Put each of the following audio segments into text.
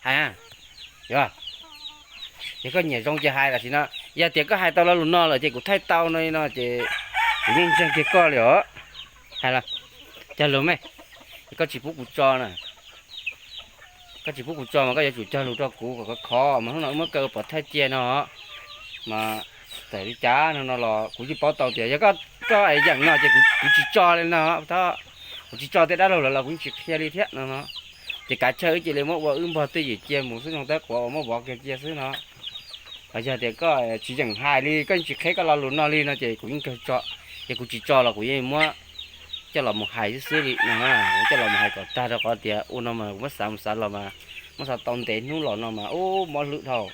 Hais, yog, yog koj nyiam zoo ces hais tam sim no. Yog tias koj hais tau lo lus no lawm ces kuv thaij tau no li no ces kuv yeej ntseeg kiag koj li os. Hais los, cog lus me, koj tsis pub kuv tso na. Koj tsis pub kuv tso mas koj yuav tsum cog lus rau kuv kom khov khov mas hnub no wb muab kaw pov thaij cia no. Mas txawm li cas no no los kuv yeej paub tau tias yog koj, koj es yeem no ces kuv tsis tso li no. Kuv tsis tso tej dab laug lawm los kuv yeej tsis qhia li thiab no no. Ces kav tsij wb cia li muab ua wb npog twj ywm cia mus xwb, zoo tab quav uas muab vov kiag cia xwb no. Los yog tias koj tsis yeem hais li, koj yeej tsis qheb koj lo lus no li no ces kuv yeej kawg tso. Ces kuv tsis tso los kuv yeej muab coj los mus hais xwb xwb li no. Kuv coj los mus hais kom tag rau qhov tias ua no mas kuv muab xav mus xav los mas muab xav tau ntev hnub los no mas ub mob hlwb dhau.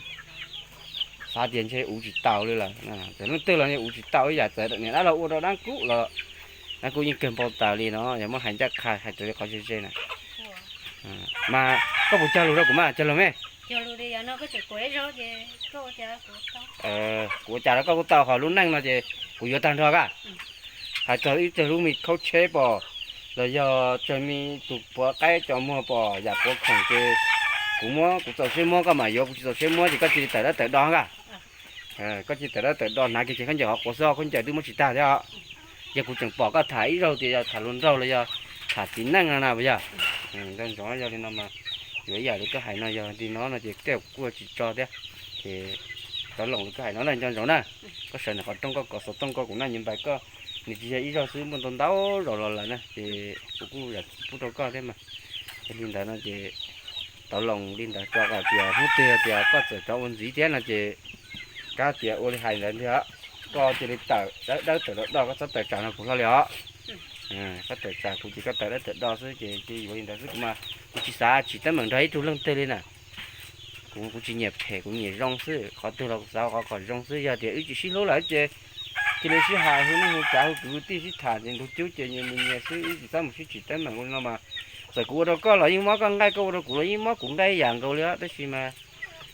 Xav tias ntshe ua tsis taus li lawm. Txawm leej twg los ua tsis tau ib yam, txawm niam dab laug ua rau dab kub los dab kub yeej kawg npau taws li no. Yog muab hais ncaj qha hais raws li qhov ze ze na. Mas koj puas cog lus rau kuv mas, cog lus me. Kuv ua cas rau koj kuj tau, ho lub neej no ces kuv yuav tag nrho koj. Hais txog ib txog lub me khaub tsheb pom, los yog txog me tus puav qaib cov muag pom, yam puav khoom ces kuv muab, kuv txaus siab muab koj mam yuav, kuv tsis txaus siab muab ces koj cia li tawm dawb tawm do koj. Koj cia li tawm dawb tawm do, hnav kiag ces khaub ncaws qhuav qhuav xwb, khaub ncaws twb muab tsis tag thiab. Yog kuv tseem pom koj tham ib zaug tias yog tham hluas nraug los yog tham txiv neej no na puas yog? Nco ntsoov yog li no mas yuav ib yam li koj hais no, yog li no no ces tej zaum kuv kuj tsis tso thiab. Ces tau loos li koj hais no na, nco ntsoov na. Koj sawv ntawm qhov rooj koj kov xov tooj koj kuv naj nyuj npais koj, nws tsis yog ib zaug xwb, muaj ntau ntau zaus los lawm na, ces kuv kuj zam txim pub rau koj thiab mas. Yog li ntawd no ces tau loos li ntawd tso, kom tias hnub twg tias koj txawm rov ua ntxiv thiab no ces kab tias ua li hais ntawd ntiag, koj cia li tawm dawb dawb tawm do do, koj txhob tawm tsam no kuv hlo li os. Koj tawm tsam kuv ces koj tawm dawb tawm do xwb ces cia yuav li ntawd xwb. Kuv mas kuv tsis xav tsim teeb meem nrog ib tug leej twg li na. Kuv, kuv tsis nyiam phem, kuv nyiam zoo xwb, qhov twg los kuv xav ua qhov kom zoo xwb. Yog tias wb tsis sib hlub lawm ces cia li sib hais hu neej hu tsav hu kwv hu tij sib tham ces ntug cub ces nyias mus nyias xwb, wb tsis txhob mus sib tsim teeb meem ua li no mas. Txawm kuv ua rau koj los yeej mob koj nqaij, koj ua rau kuv los yeej mob kuv nqaij ib yam nkaus li os. Tab sis mas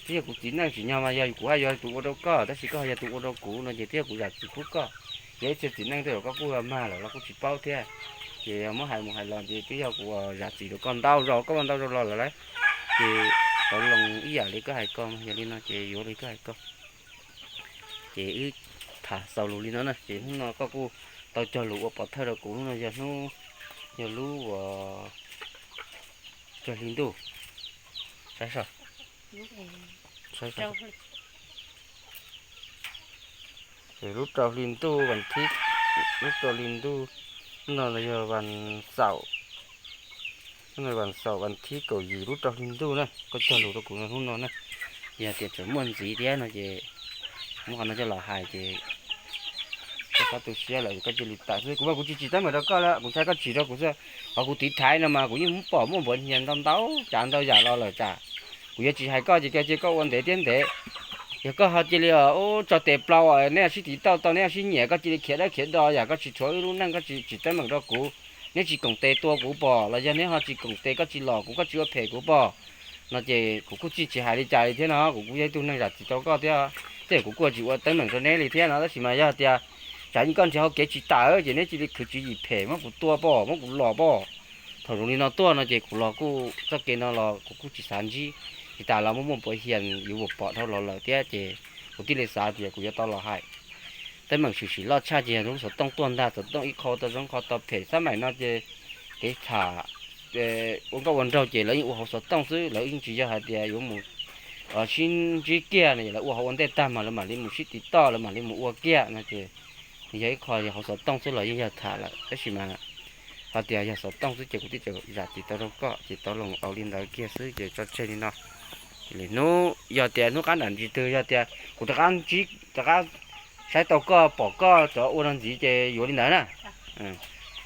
twb yog kuv txiv neej tsim nyog mas yog kuv haj yog tus ua rau koj, tab sis koj ho yog tus ua rau kuv no ces twb yog kuv zam txim pub koj. Yog ib txhia txiv neej tej zaum koj kuj mag lawm los kuj tsis paub thiab. Ces yog muab hais mus hais los ces twb yog kuv zam txim rau koj ntau zaus, koj ua ntau zaus los lawm lauj. Ces tau loos ib yam li koj hais ko, yog li no ces yuav li koj hais ko. Ces wb tham xaus lus li no na, ces hnub no koj kuj tau cog lus ua pov thawj rau kuv, hnub no yog hnub, yog lub uas cog hli ntuj, saib, saib, lub rau hli ntuj, lub rau hli ntuj, hnub no yog vas xaum, hnub no vas xaum vas thib kaum yim lub rau hli ntuj na, koj cog lus rau kuv hnub no na. Yog tias tseem muaj ntxiv thiab no ces muab qhov no coj los hais ces koj txhob tu siab lawm, koj cia li tawm xwb. Kuv mas kuv tsis tsim teeb meem rau koj lawm, kuv ntshai koj tsim rau kuv xwb. Qhov kuv tiv thaiv no mas kuv yeej muab pom muaj npuav nyias ntau ntau tsav ntau yam los lawm tsam kuv yuav tsis hais koj ces cia koj ua ntev thiab ntev. Yog koj ho cia li tso tes plaws, neb sib tiv tauj tau, neb sib nyiam, koj cia li khiav dawb khiav do yam, koj tsis tshuav wb lub neej, koj tsis tsim teeb meem rau kuv, neb tsis koom tes tua kuv pom los yog neb ho tsis koom tes, koj tsis los kuv, koj tsis ua phem kuv pom no ces kuv kuj tsis, tsis hais li cas li thiab no, kuv kuj yog ib tug neeg zam txim rau koj thiab. Tej zaum kuv kuj tsis ua teeb meem rau neb li thiab no, tab sis mas yog tias tsam koj nrhiav hauv kev tsis tawm ces neb cia li khwv tswv yim phem muab kuv tua pom, muab kuv los pom. Thaum zoo li no tuaj no ces kuv los kuj txoj kev no los kuv kuj tsis xav ntsib, tsis tas los muaj muaj npuav hias yuav pom dhau los lawm thiab ces kuv thiaj li xav tias kuv yuav tau los hais. Teeb meem tshwm sim loj tshaj ces yog lub xov tooj tuaj ntag, xov tooj ib qho tau zoo qho tau phem, xab maim no ces kev tham ua nkauj ua nraug ces lawv yeej ua hauv xov tooj xwb, lawv yeej tsis yog hais tias yuav mus sib ntsib kiag no, lawv ua hauv ua ntej tag mas lawv mam li mus sib tiv toj, lawv mam li mus ua kiag no ces yog ib qho yog hauv xov tooj xwb los yeej yog tham lawm, tab sis mas ho tias yog xov tooj xwb ces kuv twb zam txim tau rau koj ces tau loos ua li ntawd kiag xwb ces tso tseg li no. Ces lwm hnub yog tias hnub qab nram ntsis twg yog tias kuv rov qab ntsib, rov qab saib tau koj pom koj cov ua no ntxiv ces yuav li ntawd na.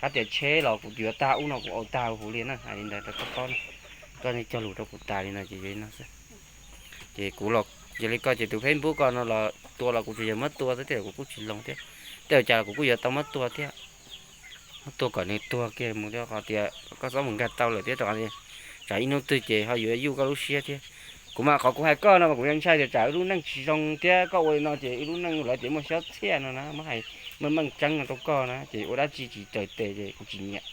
Qab tias tsheb los kuv yuav tag ub no kuv ua tag huv li na, hais li ntawd rau koj paub na. Koj cog lus rau kuv tas li no ces yuav li no xwb. Ces kuv los, yog li koj ces tus Facebook koj no los tua los kuv tsuas yog muab tua xwb, tej zaum kuv kuj tsis loos thiab. Tej zaum cas los kuv kuj yuav tau muab tua thiab. Muab tua kom nws tuag kiag mus, rau qhov tias koj txhob mus nkag tau lawm thiab, rau qhov tsam ib hnub twg ces ho yuav yuj koj lub siab thiab. Kuv mas qhov kuv hais koj no mas kuv yeej ntshai tias tsam wb lub neej tsis zoo thiab, koj ua li no ces wb lub neej lawv tias muaj xyob txhiaj no na, muab hais meej meej tseeb no rau koj na ces ua dab tsi tsis raws tes ces kuv tsis nyiam.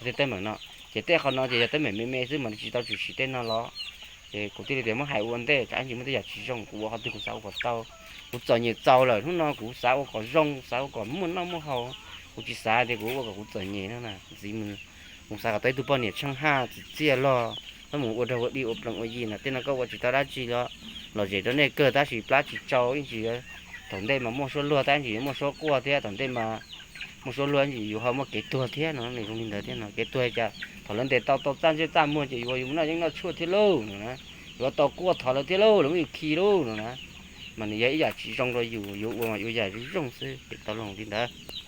Tej teeb meem no ces tej qho no ces yog teeb meem me me xwb mas tsis tau tshwm sim tej no los. Ces kuv thiaj li tias muab hais ua ntej, tsam ib ntsis muaj tej yam tsis zoo kuv ua qhov twg kuv xav ua kom tau. Kuv txom nyem txaus lawm, hnub no kuv xav ua kom zoo, xav ua kom muaj noj muaj haus. Kuv tsis xav tias kuv ua kom kuv txom nyem no na. Ntxiv mus, kuv xav kom tau ib tug poj niam tsheej haj txiv txiaj loj, tab mus ua rag ua dig ua plees ua yi no. Tej no koj ua tsis tau dab tsi los, lom zem rau nej kawg, tab sis plab tsis tsau ib ntsis. Thaum ntej mas muaj suab luag tab sis yuav muaj suab quaj thiab, thaum ntej mas muaj suab luag ib ntsis yus ho muaj kev tuag thiab no. Nws zoo li ntawd thiab no. Kev tuag cas thaum lawv ntes tau tau txaj ntsej txaj muag ces yuav yus mus noj yeeb noj tshuaj thiab lauj no na. Yuav tau quaj thov lawv thiab lauj, lawv muab yus khi lauj no na. Mas nws yog ib yam tsis zoo rau yus, yuav ua mas ua yam zoo zoo xwb ces tau los li ntawd.